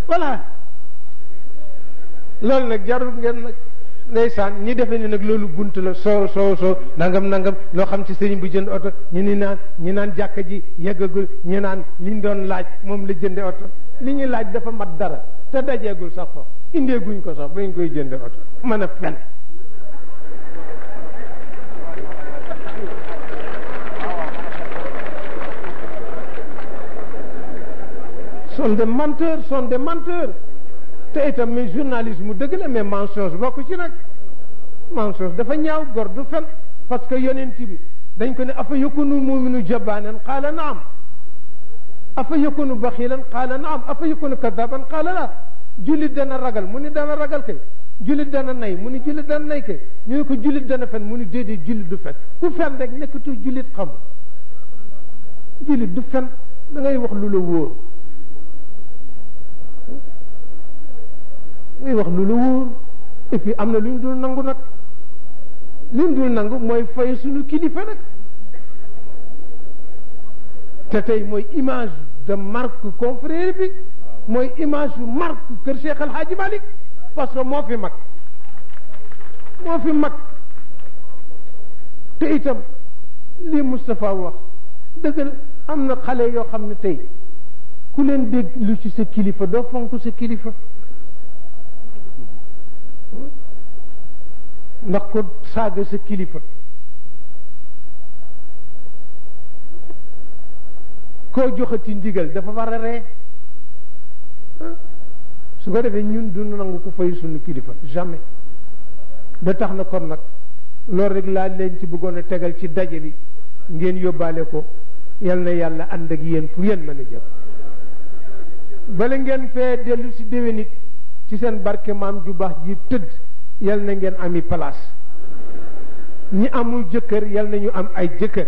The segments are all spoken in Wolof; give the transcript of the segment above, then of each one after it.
voilà loolu nag jarul ngeen nag ndeysaan ñi defe ni nag loolu bunt la soo nangam loo xam ci sëriñ bu jënd oto ñi naan jàkka ji yeggagul ñi naan liñ doon laaj moom la jënde oto li ñuy laaj dafa mat dara te dajeegul sax fa indeeguñ ko sax ba ñu koy jënde oto mën a fen sont des menteurs te itam mais journalisme dëgg la mais mensonge bokk ci nag mensonge dafa ñaaw gor du fen parce que yonent bi dañ ko ne afa yakunu muminu jabanan qaala naam afa yakunu baxilan qaala naam afa yakunu kadaban qaala la jullit dana ragal mu ni dana ragal kay jullit dana nay mu ni jullit dana nay kay ñu ne ko jullit dana fen mu ni déedéet jullit du fen ku fen rek nekkatu jullit xam jullit du fen da ngay wax lu la wóor ngay wax lu la wóor et puis am na lu ñu dul nangu nag lu ñu dul nangu mooy fay suñu kilifa nag te tey mooy image de marque confrère bi mooy image yu marque kër Cheikh El Hadji Malick parce que moo fi mag te itam li Moustapha wax dëgg la am na xale yoo xam ne tey ku leen dégg lu ci sa kilifa doo fonk sa kilifa ndax ko saaga sa kilifa koo joxati ndigal dafa war a ree su ko defee ñun du nangu ko fay sunu kilifa jamais ba tax na kon nag loolu rek laa leen ci bëggoon a tegal ci daje bi ngeen yóbbaale ko yal na yàlla ànd ak yéen fu ngeen mën a jëm bala ngeen fee dellu si déwénit ci seen barke maam ju baax ji tëdd yal na ngeen ami place ñi amul jëkkër yal na ñu am ay jëkkër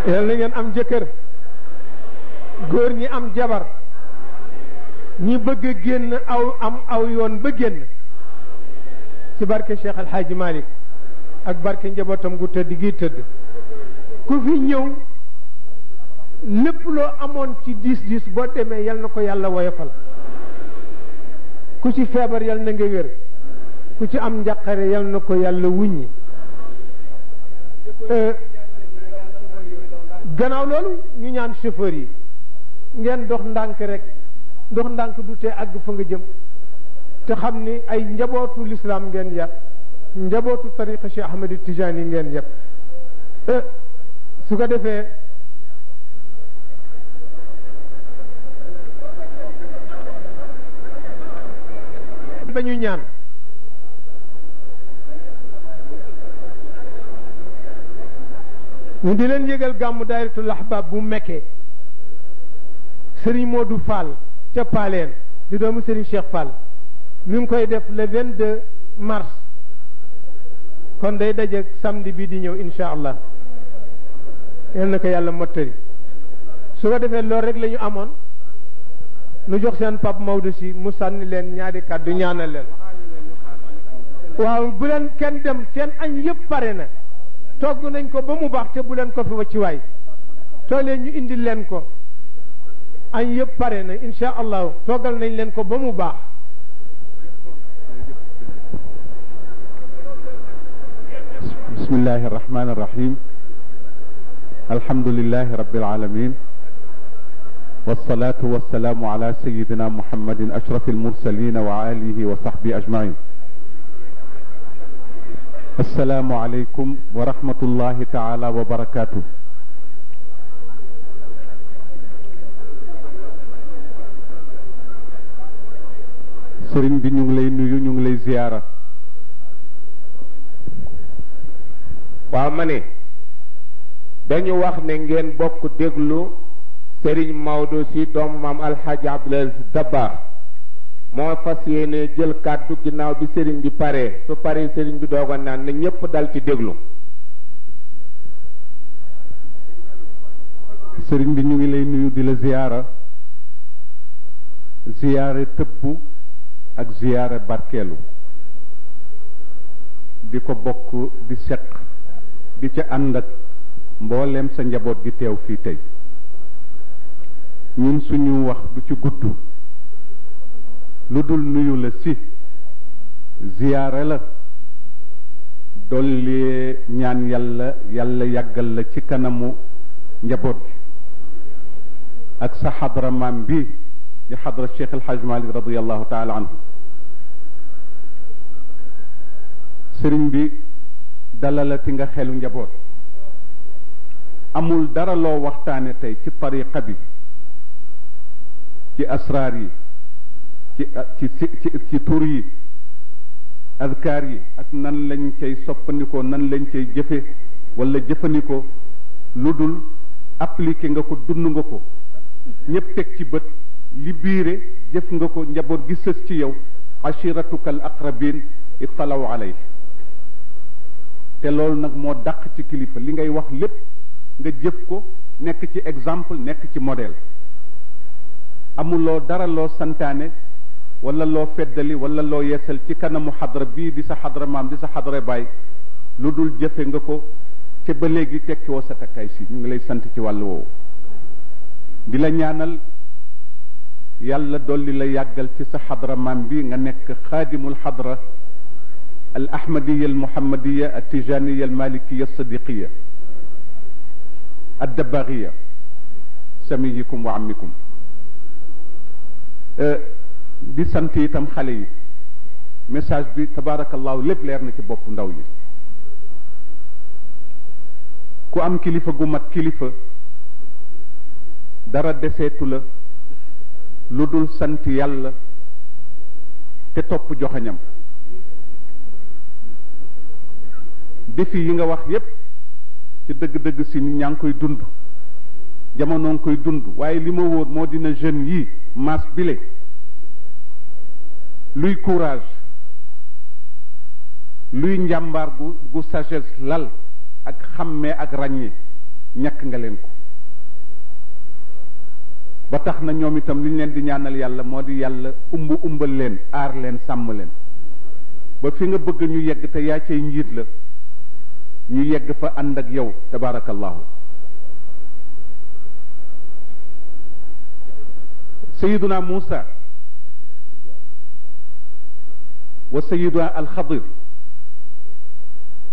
yal na ngeen am jëkkër góor ñi am jabar ñi bëgg a génn aw yoon ba génn ci barke Cheikh El Hadji Malick ak barke njabootam gu tëdd gi tëdd ku fi ñëw lépp loo amoon ci diis boo demee yal na ko yàlla woyofal ku ci feebar yal na nga wér ku ci am njàqare yal na ko yàlla wuññi gannaaw loolu ñu ñaan chauffeur yi ngeen dox ndànk rek dox ndànk du tee àgg fa nga jëm te xam ni ay njabootu lislaam ngeen yar njabootu tariqa Cheikh Ahmed Tidiane ngeen yar su ko defee dañu ñaan ñu di leen yëgal gàmmu daayiratul ahbab bu mekkee Serigne Modou Fall ca Paleen di doomu Serigne Cheikh Fall mi ngi koy def le 22 mars kon day daje samedi bi di ñëw insha allah yal na ko yàlla mottali su ko defee loolu rek la ñu amoon nu jox seen Pape Maodo si mu sànni leen ñaari kàddu ñaanal leen waaw bu leen kenn dem seen añ yëpp pare na togg nañ ko ba mu baax te bu leen ko fi wacci waay toolee ñu indil leen ko añ yëpp pare na insha allahu toggal nañ leen ko ba mu baax bismillahi arrahmani irrahim alhamdulilahi rabbil alamin wassalatu wassalamu ala sayidina muhammadin ashraf almursalin wa alihi wa sahbihi ajmain assalaamu aleykum wa rahmatullahi taala wa barakatuh sëriñ bi ñu ngi lay nuyu ñu ngi lay ziyaara waaw ma ne dañu wax ne ngeen bokk déglu sëriñ Maodo si doomu maam alxaaji Abdul Aziz Dabakh moo fas yéene jël kàddu ginnaaw bi sëriñ bi paree su paree sëriñ bi doog a naan na ñépp dal ci déglu sëriñ bi ñu ngi lay nuyu di la ziyaara ziyaare tëbbu ak ziyaara barkeelu di ko bokk di seq di ca ànd ak mbooleem sa njaboot gi teew fii tey ñun suñu wax du ci gudd lu dul nuyu la si ziyaara la dolli ñaan yàlla yàlla yàggal la ci kanamu njaboot gi ak sa xadra maam bi di xadra Cheikh El Hadj Malick radiyallahu taala anhu sëriñ bi dalalati nga xelu njaboot amul dara loo waxtaane tey ci tariqa bi ci asraar yi ci tur yi adkaar yi ak nan lañ cay soppandikoo nan lañ cay jëfe wala jëfandikoo lu dul appliqué nga ko dund nga ko ñëpp teg ci bët li biire jëf nga ko njaboot gi sës ci yow ashiratuka al aqrabin ittalaw alay te loolu nag moo dàq ci kilifa li ngay wax lépp nga jëf ko nekk ci exemple nekk ci modèle amuloo dara loo santaane wala loo feddali wala loo yeesal ci kanamu xadra bii di sa xadra maam di sa xadra baay lu dul jëfe nga ko te ba léegi tekki woo sa takkaay si ñu ngi lay sant ci wàll woowu di la ñaanal yàlla dolli la yàggal ci sa xadra maam bi nga nekk xaadimul xadra al ahmadiya al muhammadiya al tijaniya al malikiya al sadiqiya al dabagiya samiyikum wa ammikum di sant itam xale yi message bi tabarakallahu lépp leer na ci bopp ndaw yi ku am kilifa gu mat kilifa dara deseetu la lu dul sant yàlla te topp joxañam défi yi nga wax yépp ci dëgg-dëgg si ñaa ngi koy dund jamono ngi koy dund waaye li ma wóor moo dina jeunes yi maas bile luy courage luy njàmbaar gu sagesse lal ak xàmmee ak ràññee ñàkk nga leen ko ba tax na ñoom itam li ñu leen di ñaanal yàlla moo di yàlla umbal leen aar leen sàmm leen ba fi nga bëgg ñu yegg te yaa cay njiit la ñu yegg fa ànd ak yow tabarakallahu sayiduna Muusa wa sayiduna alxadir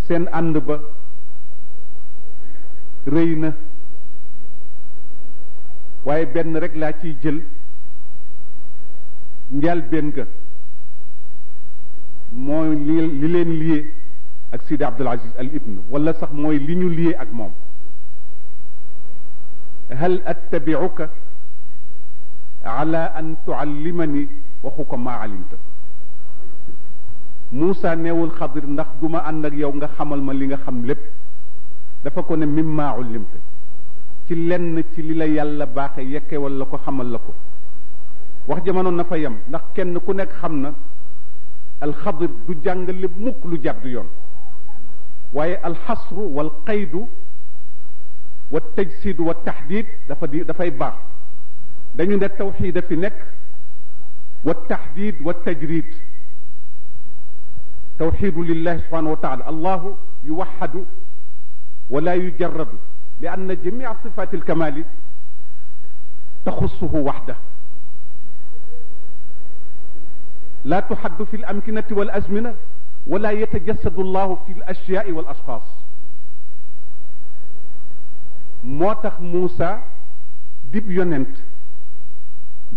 seen ànd ba rëy na waaye benn rek laa ciy jël njaal benn ga mooy li leen lié ak Sidi Abdul Aziz Al Ibn wala sax mooy li ñu lié ak moom hal attabi'uka ala an tuallimani waxu ko maa alimta Muusa neewul Xadir ndax duma ànd ak yow nga xamal ma li nga xam lépp dafa ko ne mimma ullimta ci lenn ci li la yàlla baaxe yekke wala ko xamal la ko wax jamono na fa yem ndax kenn ku nekk xam na alxadir du jàngale mukk lu jàdd yoon waaye alxasru wal qaydu wa tajsid wa taxdid dafay baax dañu ne tawxiid fi nekk wa taxdid wa tajrid tawxiidu lillahi subhanahu wa taala allahu yuwaxadu wala yujarradu li anna jamia sifati alkamali taxussuhu waxda la tuxaddu fi alamkinati wal azmina wala yatajassadu allahu fi alashyai wal ashxaas moo tax Muusa dib yonent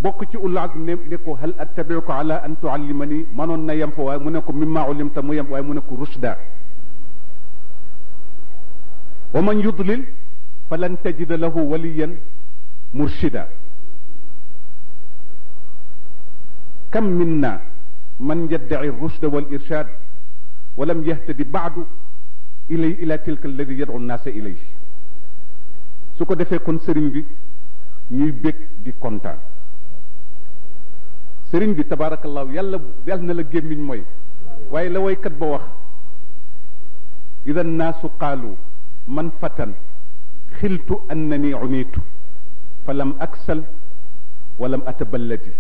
bokk ci ulul azm ne ko hal attabiuka ala an tuallimani manoon na yem fa waaye mu ne ko mimma ulimta mu yem waaye mu ne ko rushda wa man yudlil falan tajida lahu waliyan murshida kam minna man yaddaci rushda wal irshad wa lam yahtadi ba'du ila tilka alladi yad'u nnaasa ilayhi su ko defee kon sëriñ bi ñuy bég di kontaan sëriñ bi tabarakallahu yàlla na la gémmiñ mooy waaye la waykat ba wax ida nnaasu qaalu man fatan xiltu annani uniitu fa lam aksal wa lam ataballadi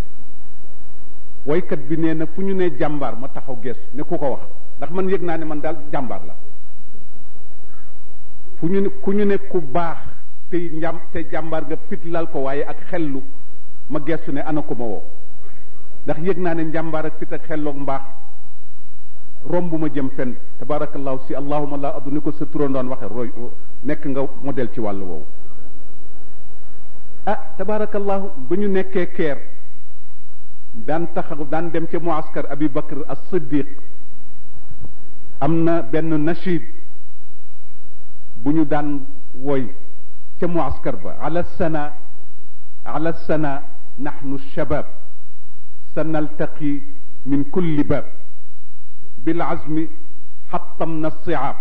waykat bi nee na fu ñu ne jàmbaar ma taxaw geesu ne ku ko wax ndax man yëg naa ne man daal jàmbaar la fu ñu ne ku ñu ne ku baax te jàmbaar nga fitlal ko waaye ak xellu ma geesu ne ana ko ma woo ndax yëg naa ne njàmbaar ak fit ak xelloog mbaax romb ma jëm fenn tabarakallahu si allahuma la addu ni ko sa turandoon waxe roy nekk nga modèle ci wàllu woowu ah tabarakallahu ba ñu nekkee keer daan taxaw daan dem ca muaskar abi bakr as-siddiq am na benn nashid bu ñu daan woy ca muaskar ba ala sana nahnu shabab sanaltaqi min kulli bab بالعزم حطمنا الصعاب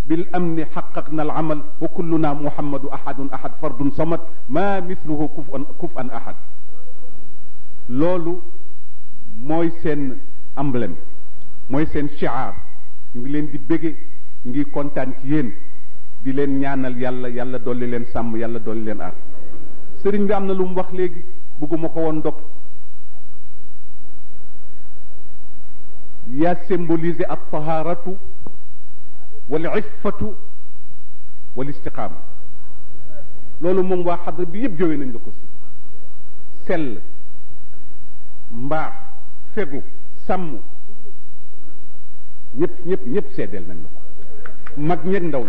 بالأمن حققنا العمل وكلنا محمد أحد فرد صمد ما مثله كفءا أحد loolu mooy seen emblème mooy seen shi'ar ñu ngi leen di bége ñu ngi kontaan ci yéen di leen ñaanal yàlla dolli leen sàmm yàlla dolli leen aar sëriñ bi am na lu mu wax léegi bëgguma ko woon dog yaa symbolisé at taharatu wal iffatu wal istiqaama loolu moom waa xadra bi yëpp jóge nañ la ko si sell mbaax fegu sàmm ñëpp seedeel nañ la ko mag ñeeg ndaw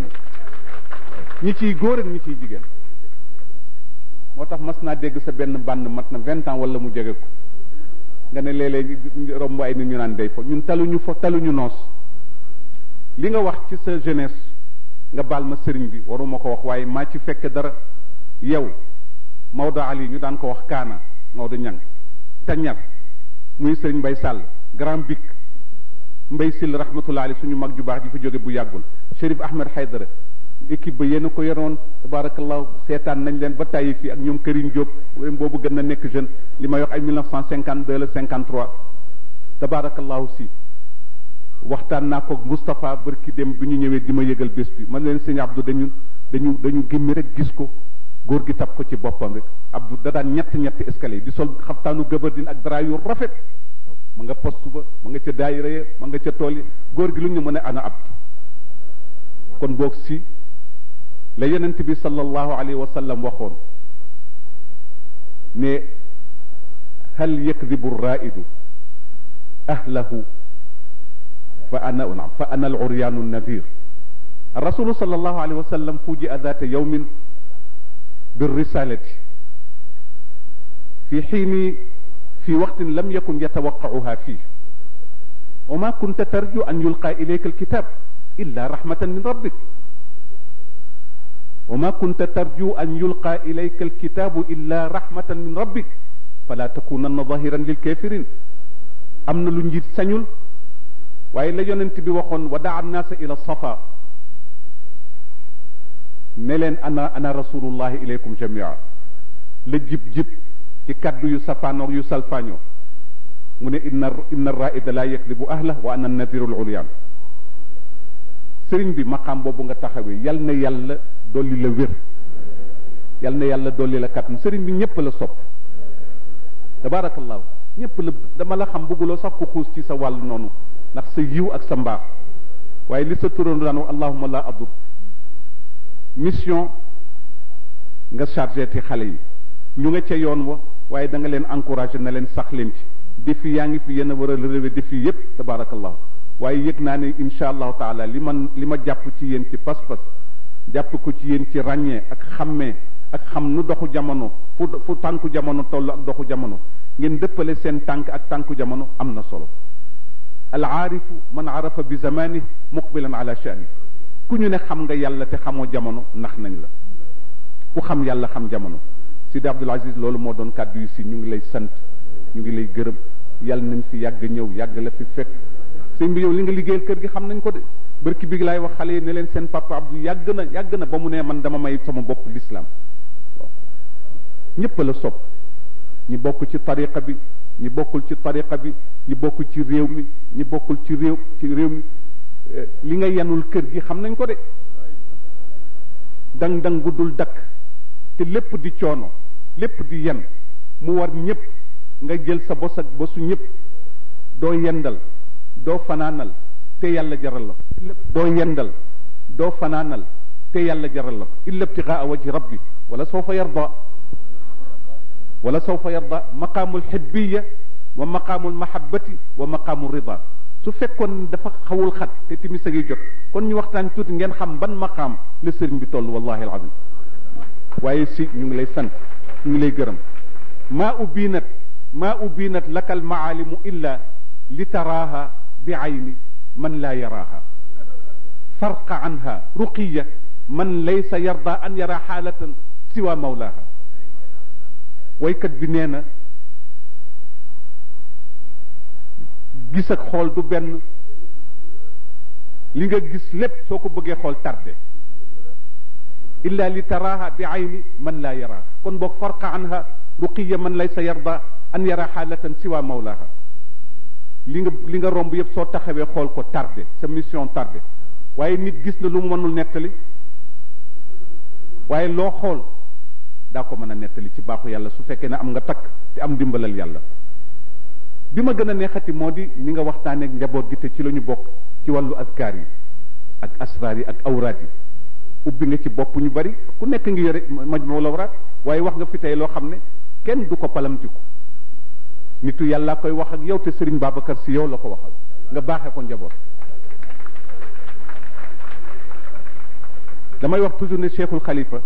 ñi ciy góor ak ñi ciy jigéen moo tax mas naa dégg sa benn bànd mat na 20 ans wala mu jege ko nga ne léeg-léeg romb ay nit ñu naan day fo ñun taluñu noos li nga wax ci sa jeunesse nga baal ma sëriñ bi waruma ko wax waaye maa ci fekk dara yow Maodo Ali ñu daan ko wax Kaana Maodo Ñang Tañar muy sëriñ Mbay Sàll Grand Bic Mbay Sil rahmatullah ali suñu mag ju baax ji fa jóge bu yàggul Chérif Ahmed Haydara équipe ba yéen a ko yoroon tabarakallahu seetaan nañ leen ba tàyyi fii ak ñoom Këriñ Diop boobu gën na nekk jeune li may wax ay 1952 la 53 tabarakallahu si waxtaan naa ko Moustapha barki dem bi ñu ñëwee di ma yëgal bés bi man leen sëñ Abdou dañu gémmi rek gis ko góor gi tab ko ci boppam rek Abdou da daan ñetti escalier di sol xaftaanu gabardine ak dara yu rafet ma nga poste ba ma nga ca daayira ya ma nga ca tool yi góor gi lu ñu mën a ana Abdou kon boog si la yonent bi sallallahu alayhi wa sallam waxoon ne hal yakdibu raidu ahlahu fa ana al uryanu nadir الرسول صلى الله عليه وسلم فوجئ ذات يوم بالرسالة في حين في وقت لم يكن يتوقعها فيه وما كنت ترجو أن يلقى إليك الكتاب إلا رحمة من ربك وما كنت ترجو أن يلقى إليك الكتاب إلا رحمة من ربك فلا تكونن ظاهرا للكافرين أمن لنجيت سنول وإلا ينتبه وخون ودع الناس إلى الصفا نلن أنا رسول الله إليكم جميعا لجب جب ci kaddu yu safaanoog yu salfaañoo mu ne inna raida la yakdibu ahla wa ana nadirul ulyan sëriñ bi maqaam boobu nga taxawee yal na yàlla dolli la wér yal na yàlla dolli la kattan sëriñ bi ñëpp la sopp tabarakallahu ñëpp la dama la xam bëgguloo sax ku xuus ci sa wàll noonu ndax sa yiw ak sa mbaax waaye li sa turoon daan allahumma la adur mission nga chargé ti xale yi ñu nga ca yoon wa waaye da nga leen encouragé na leen sax leen ci défi yaa ngi fi yéen a war a relever défi yépp tabarakallahu waaye yëg naa ne insha allahu taala li ma jàpp ci yéen ci pas-pas jàpp ko ci yéen ci ràññee ak xàmmee ak xam nu doxu jamono fu tànku jamono toll ak doxu jamono ngeen dëppale seen tànk ak tànku jamono am na solo al aarifu man arafa bi zamani muqbilan ala sha'ni ku ñu ne xam nga yàlla te xamoo jamono ndax nañ la ku xam yàlla xam jamono Sidi Abdoul Aziz loolu moo doon kàddu yi si ñu ngi lay sant ñu ngi lay gërëm yàlla nañ fi yàgg ñëw yàgg la fi fekk sëñ bi yow li nga liggéeyal kër gi xam nañ ko de barki bi laay wax xale yi ne leen seen papa Abdou yàgg na ba mu ne man dama may sama bopp l'islam waaw ñëpp la sopp ñi bokk ci tariqa bi ñi bokkul ci tariqa bi ñi bokk ci réew mi ñi bokkul ci réew mi li nga yanul kër gi xam nañ ko de dang guddul dakk te lépp di coono lépp di yen mu war ñëpp nga jël sa bos ak bosu ñëpp doo yendal doo fanaanal te yàlla jaral la ko doo yendal doo fanaanal te yàlla jaral la ko illa ibtigaa wajhi rabbi wala sawfa yarda maqaamul xibbiya wa maqaamul mahabbati wa maqaamul rida su fekkoon dafa xawul xat te timis a ngi jot kon ñu waxtaan tuuti ngeen xam ban maqaam la sëriñ bi toll wallahi alazim waaye si ñu ngi lay sant ñu ngi lay gërëm maa ubinat laka almaalimu illa li taraaha bi ayni man laa yaraaha farqa anha ruqiya man laysa yarda an yara xaalatan siwa mawlaaha waykat bi nee na gis ak xool du benn li nga gis lépp soo ko bëggee xool tardé illa li taraaha bi ayni man laa yaraaha kon boog farqa anha ruqiya man laysa yarda an yara xaalatan siwa mawlaaha li nga romb yëpp soo taxawee xool ko tardé sa mission tardé waaye nit gis na lu mu mënul nettali waaye loo xool daa ko mën a nettali ci baaxu yàlla su fekkee ne am nga takk te am dimbalal yàlla bi ma gën a neexati moo di ni nga waxtaaneeg njaboot gi te ci la ñu bokk ci wàllu azkaar yi ak asraar yi ak awraat yi ubbi nga ci bopp ñu bari ku nekk ngi yore majmuul awraat waaye wax nga fi tey loo xam ne kenn du ko palamtiku nitu yàlla koy wax ak yow te Serigne Babacar si yow la ko waxal nga baaxee ko njaboot damay wax toujours ne Cheikhul Khalifa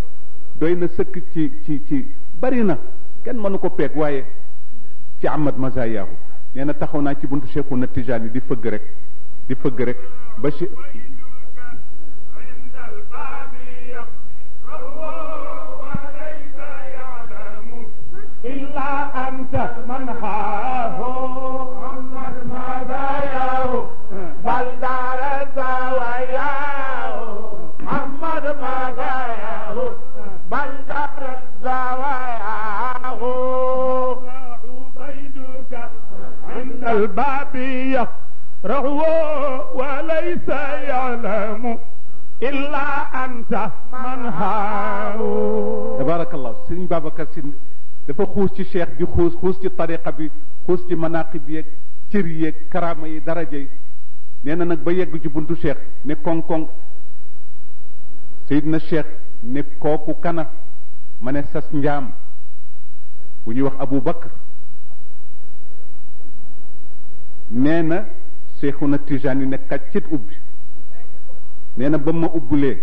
doy na sëkk ci bari na kenn mënu ko peeg waaye ci Ahmad Mazayaahu nee na taxaw naa ci buntu Cheikhuna Tijaani di fëgg rek ba إلا أنت من خاه محمد مزاياه بل دار الزواياه محمد مزاياه بل دار الزواياه عبيدك عند الباب يقرأ وليس يعلم إلا أنت من خاه تبارك الله سيدنا بابكر سيدنا dafa xuus ci cheikh di xuus ci tariqa bi xuus ci manaqib yeeg cër yeeg karaama yi daraja yi nee na nag ba yegg ci buntu cheikh ne koŋ-koŋ Seydina cheikh ne kooku kana ma ne sas njaam bu ñuy wax Abu Bakr nee na Cheikhuna Tijaani ne kaccit ubbi nee na ba ma ubbulee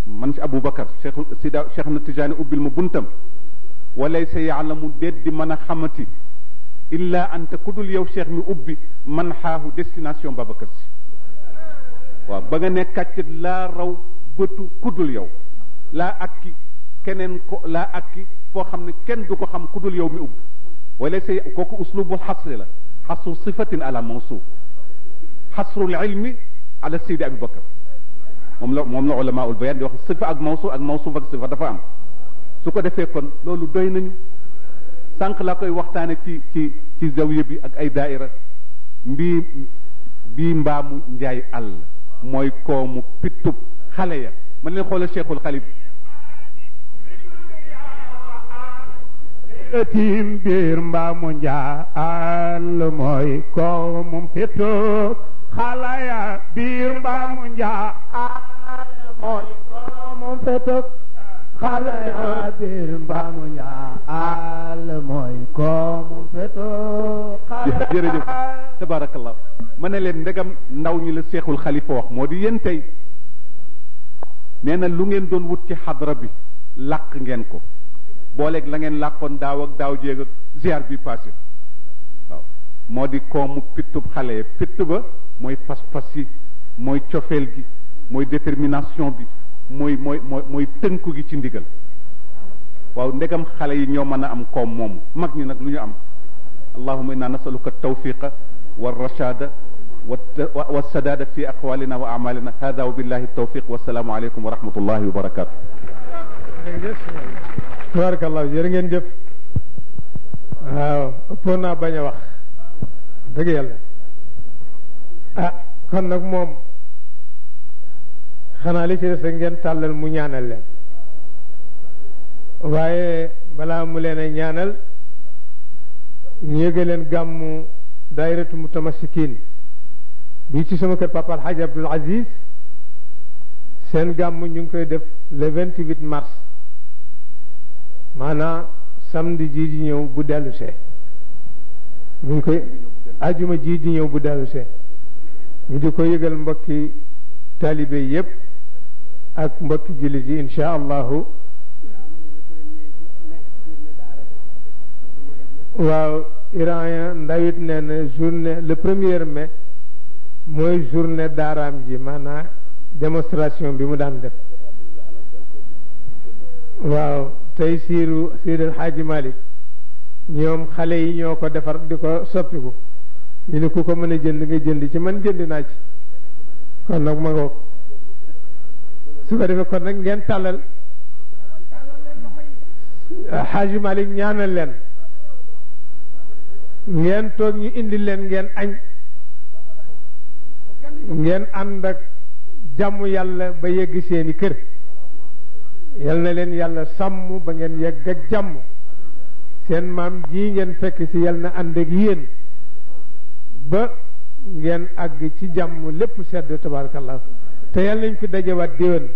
man si Abu Bakr Cheikhuna Tijaani ubbil ma buntam walaysa yaalamu déet di mën a xamati illa anta kudul yow cheikh mi ubbi man xaahu destination Babacar Si waaw ba nga ne kàccit laa raw bëtu kudul yow laa akki keneen ko laa akki foo xam ne kenn du ko xam kudul yow mi ubbi walaysa kooku uslubul xasri la xasru sifatin ala mawsuuf xasrul ilmi ala Seydi Abi Bakar moom la ulamaul bayaan di wax sifa ak mawsuuf ak sifa dafa am su ko defee kon loolu doy nañu sànq laa koy waxtaane ci zawiya bi ak ay daaira bii mbaamu njaay àll mooy koomu pittub xale ya man leen xoolal Cheikhul Khalif tim biir mbaamu njaay àll mooy koomu pittub xale ya biir mbaamu njaay àll mooy koomu pittub xale ya biir mbaamu njaay àll mooy koomu pittub jërëjëf tabarakallah ma ne leen ndegam ndaw ñi la Cheikhul Khalifa wax moo di yéen tey nee na lu ngeen doon wut ci xadra bi làq ngeen ko booleeg la ngeen làqoon daaw ak daaw jéeg ak ziar bi passé waaw moo di koomu pittub xale ya pitt ba mooy pas-pas yi mooy cofeel gi mooy détermination bi mooy tënku gi ci ndigal waaw ndegam xale yi ñoo mën a am koom moomu mag ñi nag lu ñu am allahumma inna nasaluka tawfiqa wa rashada wa sadada fi aqwalina wa amalina hada wa billahi tawfiq wa salaamu aleykum wa rahmatullahi wa barakatuh tabarakallah jërë ngeen jëf waaw ëppoon naa bañ a wax dëgg yàlla ah kon nag moom xanaa li ci des rek ngeen tàllal mu ñaanal leen waaye balaa mu leen a ñaanal ñu yëge leen gàmmu daayiratu mutamassikin bii ci sama kër papa Alhaji Abdoul Aziz seen gàmmu ñu ngi koy def le 28 mars maanaam samedi jii di ñëw bu dellu see ñu ngi koy ajuma jii di ñëw bu dellu see ñu di ko yëgal mbokki taalibe yépp ak mbokki jullit yi insha allahu waaw iran ndawit nee na journée le 1er mai mooy journée daaraam ji maanaam démonstration bi mu daan def waaw tey siiru Seydil Hadji Malick ñoom xale yi ñoo ko defar di ko soppiku ñu ne ku ko mën a jënd nga jënd ci man jënd naa ci kon nag ma ngoog su ko defee kon nag ngeen tàllal Hadji Malick ñaanal leen ngeen toog ñu indi leen ngeen añ ngeen ànd ak jàmm yàlla ba yegg seeni kër yal na leen yàlla sàmm ba ngeen yegg ak jàmm seen maam ji ngeen fekk ci yal na ànd ak yéen ba ngeen àgg ci jàmm lépp sedd tabarakallah te yal nañ fi dajewaat déwén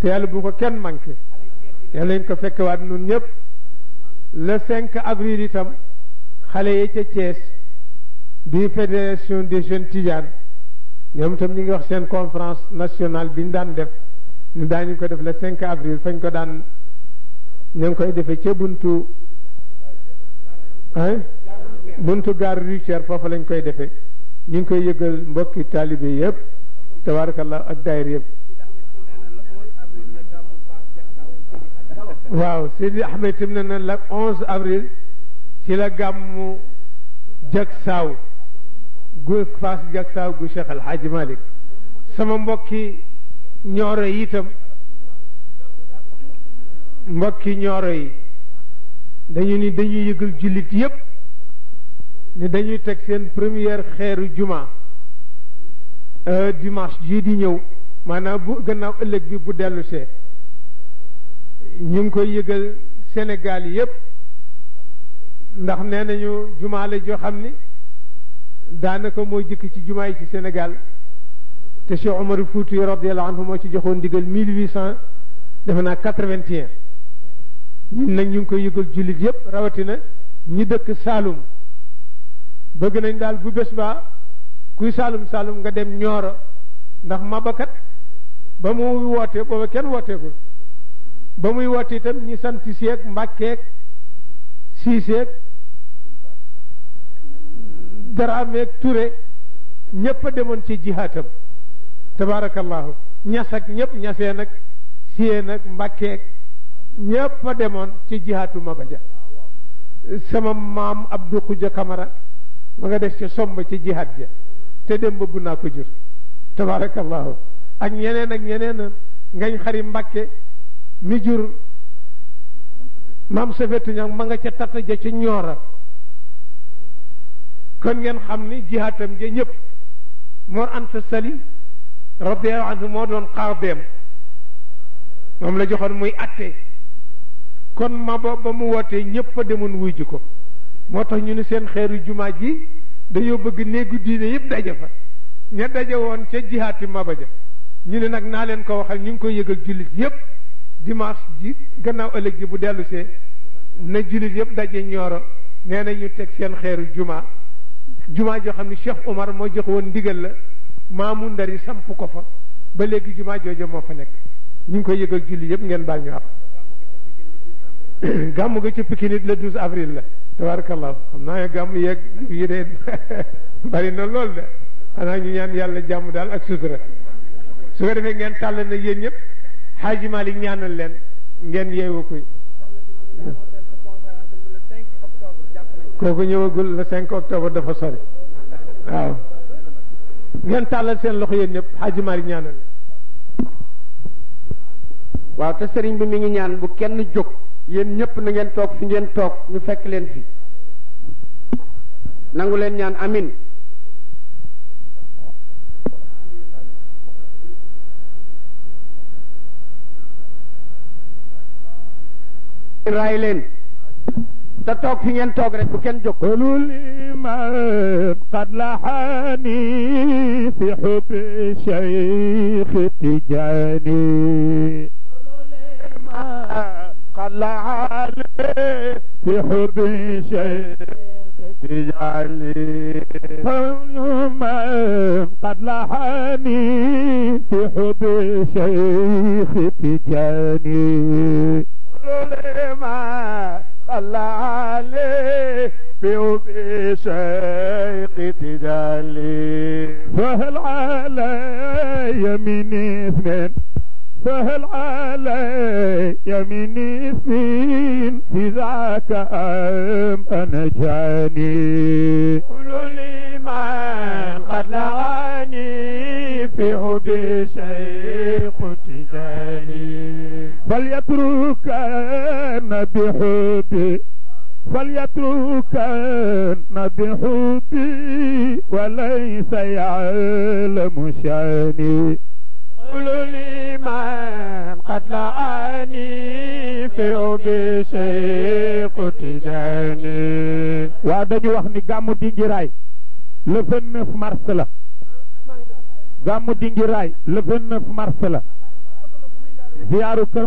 te yàlla bu ko kenn manqué yal nañ ko fekkewaat nun ñëpp le 5 avril itam xale yi ca Thiès di fédération des jeunes Tidiane ñoom itam ñu ngi wax seen conférence nationale bi ñu daan def ñu daañu ko def le 5 avril fañ ko daan ñu ngi koy defee ca buntu gare routière foofu lañ koy defee ñu ngi koy yëgal mbokki taalibe yëpp tabarakallah ak daayir yëpp waaw Sidi Ahmed tim ne na la 11 avril ci la gàmmu jag saaw gu Fass jag saaw gu Cheikh El Hadji Malick sama mbokki ñooro yi itam mbokki ñooro yi dañu ni dañuy yëgal jullit yépp ni dañuy teg seen première xeeru juma dimanche jii di ñëw maanaam bu gannaaw ëllëg bi bu dellu see ñu ngi koy yëgal Sénégal yépp ndax nee nañu jumaa la joo xam ni daanaka moo jëkk ci jumaa yi ci Sénégal te Cheikh Omar Fouti radiyallahu anhu moo ci joxoon ndigal 1800 defe naa 81 ñun nag ñu ngi koy yëgal jullit yépp rawatina ñi dëkk Saalum bëgg nañ daal bu bés baa kuy Saalum Saalum nga dem Ñooro ndax mabakat ba mu wootee booba kenn wooteegul ba muy woote itam ñi sant Seeg Mbàkkeeg Siiseeg Daraameeg Ture ñépp a demoon ci jihaatam tabarakallahu ñas ak ñépp ñasee nag siyee nag Mbàkkeeg ñépp a demoon ci jihaatu Mabaja sama maam Abdou Xuja Kamara ma nga des ca somb ci jihaat ja te dem bëgg naa ko jur tabarakallahu ak ñeneen ngañ xari Mbàkke mi jur maam safetu ñag ma nga ca tata ja ca Ñoora kon ngeen xam ni jihaatam ja ñëpp Mor Anta Sali radiyallahu anhu moo doon xaadeem moom la joxoon muy atte kon ma ba mu wootee ñëpp a demoon wuy ji ko moo tax ñu ni seen xeeru jumaa ji dañoo bëgg néegu diine yëpp daje fa ña daje woon ca jihaati Mabaja ñu ne nag naa leen ko waxal ñu ngi koy yëgal jullit yëpp dimanche ji gannaaw ëllëg ji bu dellu see na jullit yëpp daje Ñooro nee na ñu teg seen xeeru jumaa joo xam ne Cheikh Omar moo jox woon ndigal la maamu ndari samp ko fa ba léegi jumaa joojo moo fa nekk ñu ngi koy yëgal jullit yëpp ngeen baal ñu am gàmmu ga ca Pikine it le 12 avril la tabarakallah xam naa gàmmu yeeg yi de bari na lool de xanaa ñu ñaan yàlla jàmm daal ak sutura su ko defee ngeen tàll na yéen ñëpp Xaaji Malik ñaanal leen ngeen yeewu koy kooku ñëwagul le 5 octobre dafa sori waaw ngeen tàllal seen loxo yéen ñëpp Xaaji Malik ñaanal leen waaw te sëriñ bi mi ngi ñaan bu kenn jóg yéen ñëpp na ngeen toog fi ngeen toog ñu fekk leen fi nangu leen ñaan amin raay leen te toog fi ngeen toog rek bu kenn jóg قولوا لمن قد لحاني في حب الشيخ التجاني قد لحاني في حب الشيخ التجاني من قد لحاني في حب الشيخ التجاني لما صلى عليه بحب شيخ تدالي فهل علي من اثنين فهل علي من اثنين في ذاك ام انا جاني قولوا لي من قد لغاني في حب شيخ تدالي فليتركن بحبي فليتركن بحبي وليس يعلم شاني قولوا لي من قد لعاني في حب شيخ تجاني واداني واخني غامو دينجيراي le 29 mars la gàmmu Dinguiraay le 29 mars la ziyaaru kër